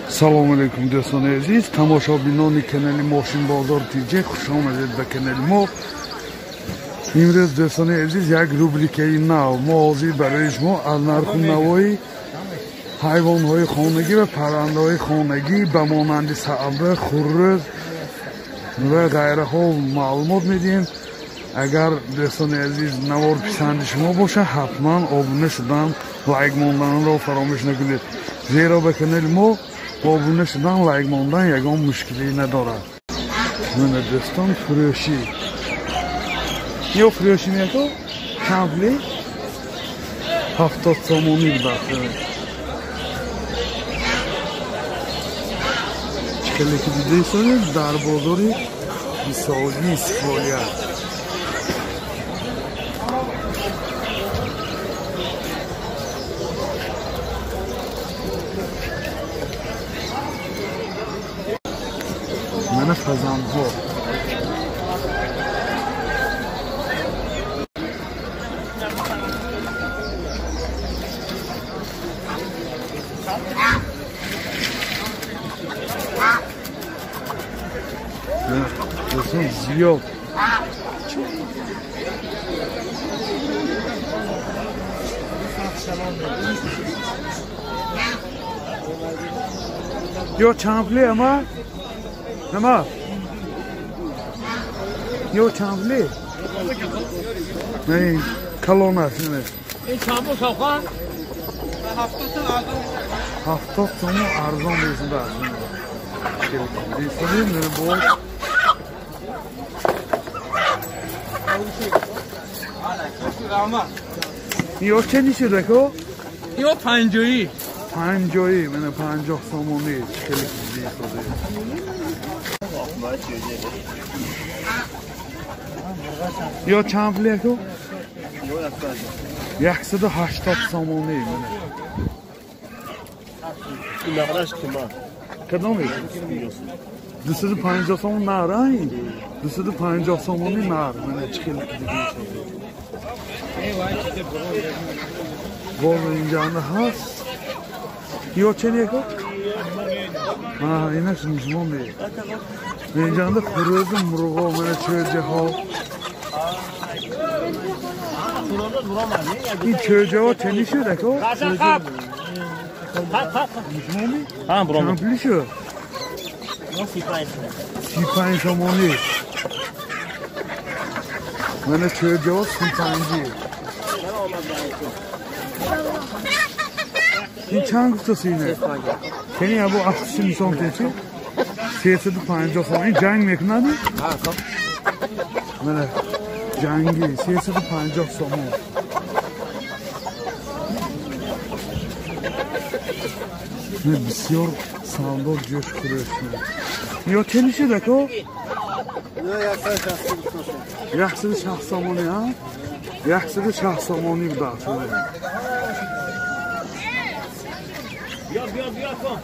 Салом алейкум, дӯстони азиз, тамошобинони канали Мошинбозор ТЖ, хуш омадед ба канали мо. Имрӯз, дӯстони азиз, як рубрикаи нав мо ҳозир барои шумо аз нарху навои ҳайвонҳои хонагӣ ва паррандаҳои хонагӣ ба монанди саъба, хуррӯз ва ғайраҳо маълумот медиҳем. Агар, дӯстони азиз, навор писанди шумо бошад, ҳатман обуна шудан, лайк монданро фаромӯш накунед, зеро ба канали мо обуна шудан, лайк мондан ягон мушкилӣ надорад. Мана, дӯстон, фурӯшӣ ё фурӯшӣ меко чанд пулӣ? 70 сомонӣ будааст. Чӣ хеле ки дидаистонед, дар бозори бисолгии Истиқлолият. Мана фазанҳо. Дӯстон, зиёд. Ё чанд пуле, ама? Ама? Ё чанд пуле? Не, калонаш, не. Ин чанд бу шавқан? 70 сомон арзон бесудааст. Бесудӣ бо ё чӣ нишуда ко? Ё 50-ӣ. 50-ӣ, мана, 50 сомонӣ. Хеле бесудӣ. Ё чанд пуле ко? 180 сомонӣ, мана. Кадоме? 250 сомон нар, ай? 250 сомонӣ нар. Мана, чӣ хеле ки дидем. Боз инҷанда ҳаст. Ё чен яко? Инаш мусулмон не. Инҷанда хурӯзу мурғо, мана, чӯҷаҳо. Ин чӯҷаҳо чени шуд, ако? Мусулмонӣ? Чанд пули шуд? 35 сомонӣ. Мана, чӯҷаҳо 35-ӣ. Ин чанд гуфтаси ине? Кени абу афтиши нишон течи? 350 сомон. Ин ҷанг мекунад? Мана, ҷангӣ 350 сомон. Бисёр савдо ҷӯш хурӯш. Ё чӣ нишид, ако? 160 сомонӣ, а? 160 сомонӣ будааст. Бیا بیا بیا کن.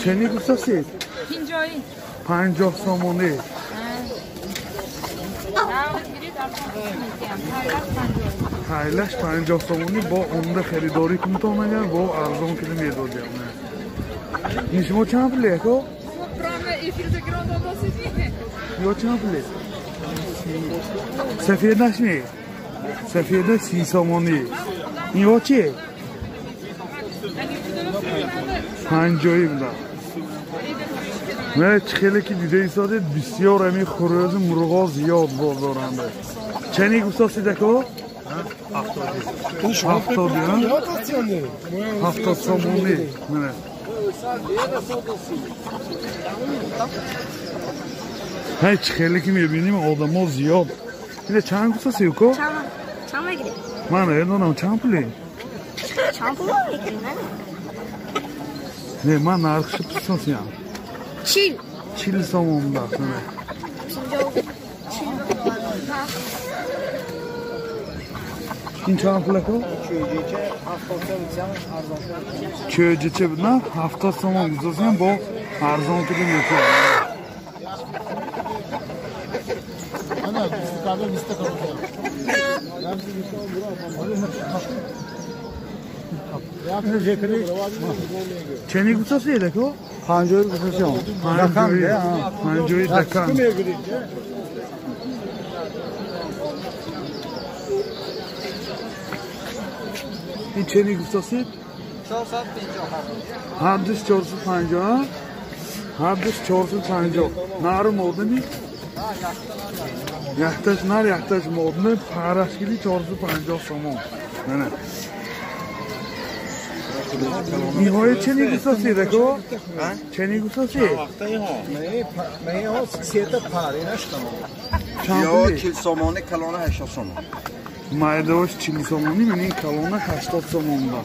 Чени гуфтасид? 50-ӣ. 50 сомонӣ. Хайлаш 50 сомонӣ, бо омда харидорӣ кунтон, агар бо арзон кида медодям. Ин шумо чанд пуле, ако? Ё чанд пуле? Сафедаш не? Сафеда 30 сомонӣ. Ин ё чи? 50-ӣ буда. Не, чӣ хеле ки дида истодед, бисёр ами хурӯзу мурғо зиёд бозоранда. Чени гуфтасид, ако? 70-ӣ, 70 сомонӣ. Мана. Ҳай, чӣ хеле ки мебинем, одамо зиёд. Ине чанд гуфтаси, уко? Чанд мегирӣ? Ман намедонам, чанд пуле? Чанд пул мегирӣ? Не, ман нархшо пурсасиям. 40. 40 сомон будааст. Мана. 40. Ин чанд пул, ако? Чӯҷича на 70 сомон гузоштем, бо арзон кида метавонем. نه، 20 کابل 20 تا. Чени гуфтаси дако? 50 гуфтасиам. 50 дакан. Ин чени гуфтасид? 450. Ҳардуш 450. Ҳардуш 450. Нару модами? Якташ нар, якташ модами. Парашкили 450 сомон. Мана. Инҳои чени гуфтаси дако? Чени гуфтаси? Ё 40 сомони, калона 80 сомон. Майдаош 40 сомонӣ, ман ин калона 80 сомон ба.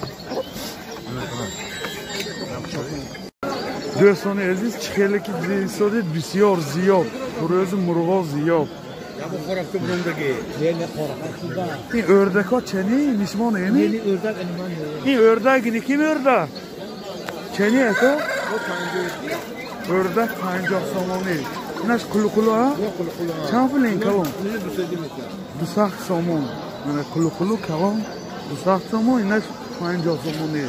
Дӯстони азиз, чӣ хеле ки дидед, бисёр зиёд, хурӯзу мурғо зиёд. Ин ӯрдакҳо чени нишмон еми? Ин ӯрдак ини ким ӯрдак? Чени ако? Ӯрдак 50 сомонӣ. Инаш қулуқулу а? Чанд пул ин калон? 200 сомон. Мана қулуқулу калон 200 сомон, инаш 50 сомонӣ.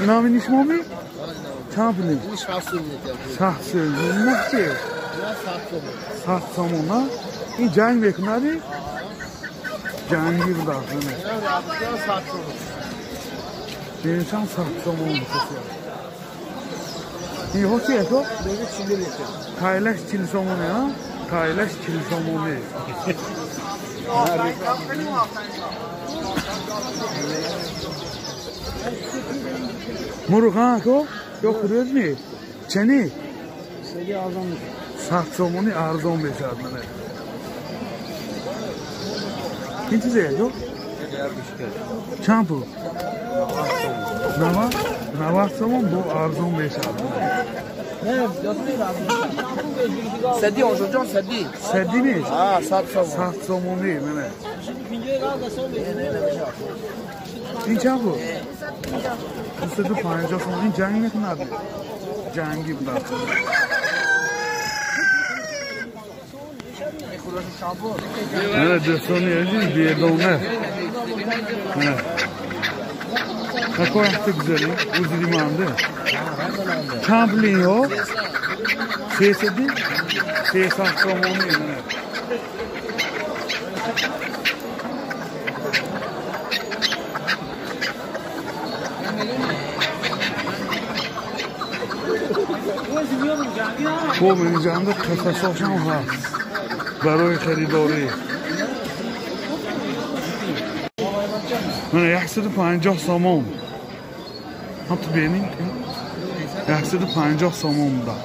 Инами нишмоми? Чанд пул? 60 сомон. Инаш чи? 100 сомон, а? Ин ҷанг мекунади? Ҷанги буда. Иншам 100 сомон буда. Инҳо чи ако? Тайлаш 40 сомонӣ, а? Тайлаш 40 сомонӣ. Мурғ ако? Ё хурӯз ми? Чени? 100 сомонӣ арзон мешавад мана. Ин чизе ако? Чанд пул? 90 сомон бо арзон мешавад. Сади ожоҷон, сади. Сади ми? А, 100 сомон. 100 сомонӣ, мана. Ин чанд пул? 250 сомон. Ин ҷанг мекунад? Ҷанги буда. Мана дӯстони азиз, бедона. Мана. Какой ҳафта гузарӣ? Узри манде. Чанд пул инҳо? 300? 300 сомонӣ. Мана. Хуб, инҷанда қафасошам ҳаст барои харидорӣ. Мана 150 сомон. Ҳам ту бинем, 150 сомон буда.